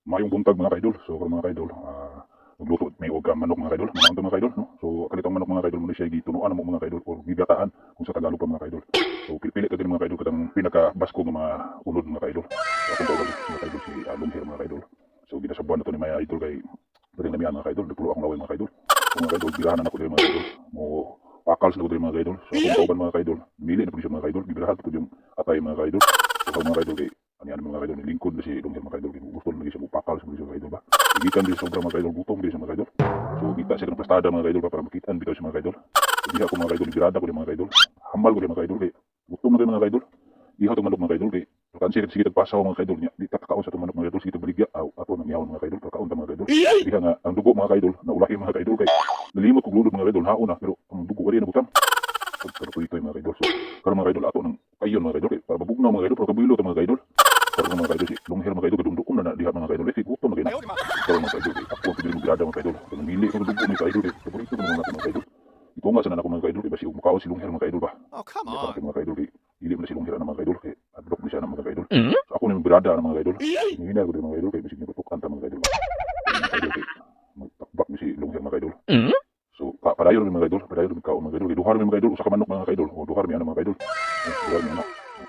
Maayong buntag, mga kaidol. So karon, mga kaidol, magluto mi og manok, mga kaidol. Mga mga kaidol, no? So kanitong manok, mga kaidol, mo siya gitunuan mo, mga kaidol, or gigataan kung sa Tagalog pa, mga kaidol. So pili ka din, mga kaidol, katang pinaka basko nga mga unod, mga kaidol. So akong tawag, mga kaidol, si Longhair, mga kaidol. So ginasabuan na to ni Maya Idol kay pwede na mga kaidol, nagpulo akong laway, mga kaidol. So mga kaidol, birahan na ako diri, mga kaidol. Mo pakals na ko diri, mga kaidol. So akong tawag, mga kaidol, mili na po siya, mga kaidol, gibirahan ko yung atay, mga kaidol. So mga kaidol kay ani ano, mga kaidol, lingkod na si Longhair, mga kaidol, kay gusto na siya mo pakals mo siya, mga kaidol ba. Gikan din sobra, mga kaidol, gutom din siya, mga kaidol. So kita siya ng plastada, mga kaidol ba, para makitaan bitaw siya, mga kaidol. So diha ko, mga kaidol, birada ko di, mga kaidol. Hamal ko di, mga kaidol, kay gutom na kayo, mga kaidol. Ihaw tong manok, mga kaidol, kay kansi sige tagpasaw, mga kaidol niya. Di ta kaon sa tong manok, mga kaidol, sige tagbaligya aw ato nang ihawon, mga kaidol, kaon ta, mga kaidol. Diha nga ang dugo, mga kaidol, naulahi, mga kaidol, kay nalimot kog lunod, mga kaidol, haon na pero ang dugo wala na butang. Pagkarutoy mga kaidol. So karon, mga kaidol, ato nang kayon, mga kaidol, kay para mabugnaw, mga kaidol, para kabilo ta, mga kaidol. Karon, mga kaidol, si Longhair, mga kaidol, kadumdukom na na diha, mga kaidol, eh gutom na kay na. Karon, mga kaidol, kay ako ang pwede mo birada, mga kaidol. Kay mili ko dugo ni kaidol kay paborito ko mga mga kaidol. Ito nga sa ko, mga kaidol, kay basi mukaon si Longhair, mga kaidol ba. Oh, come Di on. pa mga kaidol kay dili man na si Longhair na, mga kaidol, kay adlok ni siya na, mga kaidol. So ako ni birada na, mga kaidol. Hihina ko din, mga kaidol, kay bisig niya patukan ta, mga kaidol. Mga kaidol kay magtakbak ni si Longhair, mga kaidol. So padayon mi, mga kaidol, padayon mi kaon, mga kaidol. Kay duha mi, mga kaidol, usa ka manok, mga kaidol. O duha mi ana, mga kaidol. O, duha mi ana.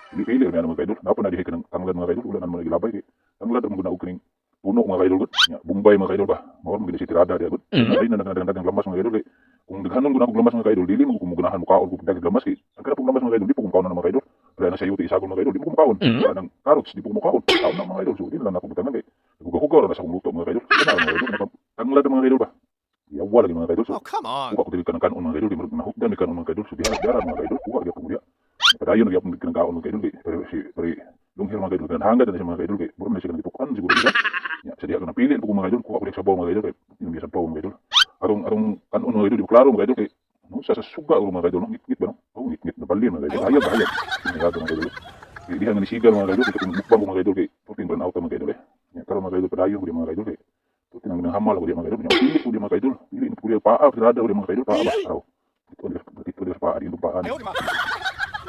Pili pili mi ana, mga kaidol. Napa na dihay kanang tanglad, mga kaidol, wala na man gilabay kay tanglad ra man gud na og kaning puno, mga kaidol gud. Nya Bombay, mga kaidol ba. Mao man gid si tirada diha gud. Ay na nagdagang lamas, mga kaidol, kay kung daghanon gud akong lamas, mga kaidol, dili mo ko ganahan mukaon kog daghang lamas kay ang kana pong lamas, mga kaidol, di po ko mukaon na, mga kaidol. Kaya na sa yuti isagol, mga kaidol, di mo ko mukaon. Wala nang carrots, di po ko mukaon. Kaon na, mga kaidol, so di na lang ako butangan kay hugaw-hugaw ra na sa akong luto, mga kaidol. Kana, mga kaidol, tanglad mga kaidol ba. Yawa lagi, mga kaidol. So Oh, come on. kuha ko dili kanang kanon, mga kaidol, di mo nahukdan mi kanon, mga kaidol. So diha diara, mga kaidol, kuha gyapon ko diha. Padayon na gyapon kanang kaon, mga kaidol, kay pero si pare Longhair, mga kaidol, kanang hangad na siya, mga kaidol, kay mura man siya kanang gitukan siguro diha. Nya sa diha ka napili ko, mga kaidol, kuha ko diha sa sabaw, mga kaidol, kay inom siya sabaw, mga kaidol. Arong kanon, mga kaidol, di ko klaro, mga kaidol, kay no sa suga ro, mga kaidol, no ngit-ngit ba no? Oh, ngit-ngit na balin, mga kaidol. Hayag hayag. Hayag, mga kaidol. Kay diha nga nisigar, mga kaidol, kay katong mukbang ko, mga kaidol, kay puting burn out mga kaidol eh. Nya karon, mga kaidol, padayon ko di, mga kaidol, kay puting ang hamal ko di, mga kaidol. Nya pili ko di, mga kaidol. Pili ko di paa, tirada ko di, mga kaidol, paa ba. Araw. Dito dito sa paa, dito paa.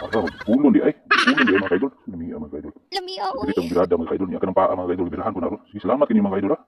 Araw, pulon di ay. Pulon di ay, mga kaidol. Lami mga kaidol. Lami, oy. Dito ang birada, mga kaidol. Nya kanang paa, mga kaidol, birahan ko na ron. Sige, salamat kini, mga kaidol ah.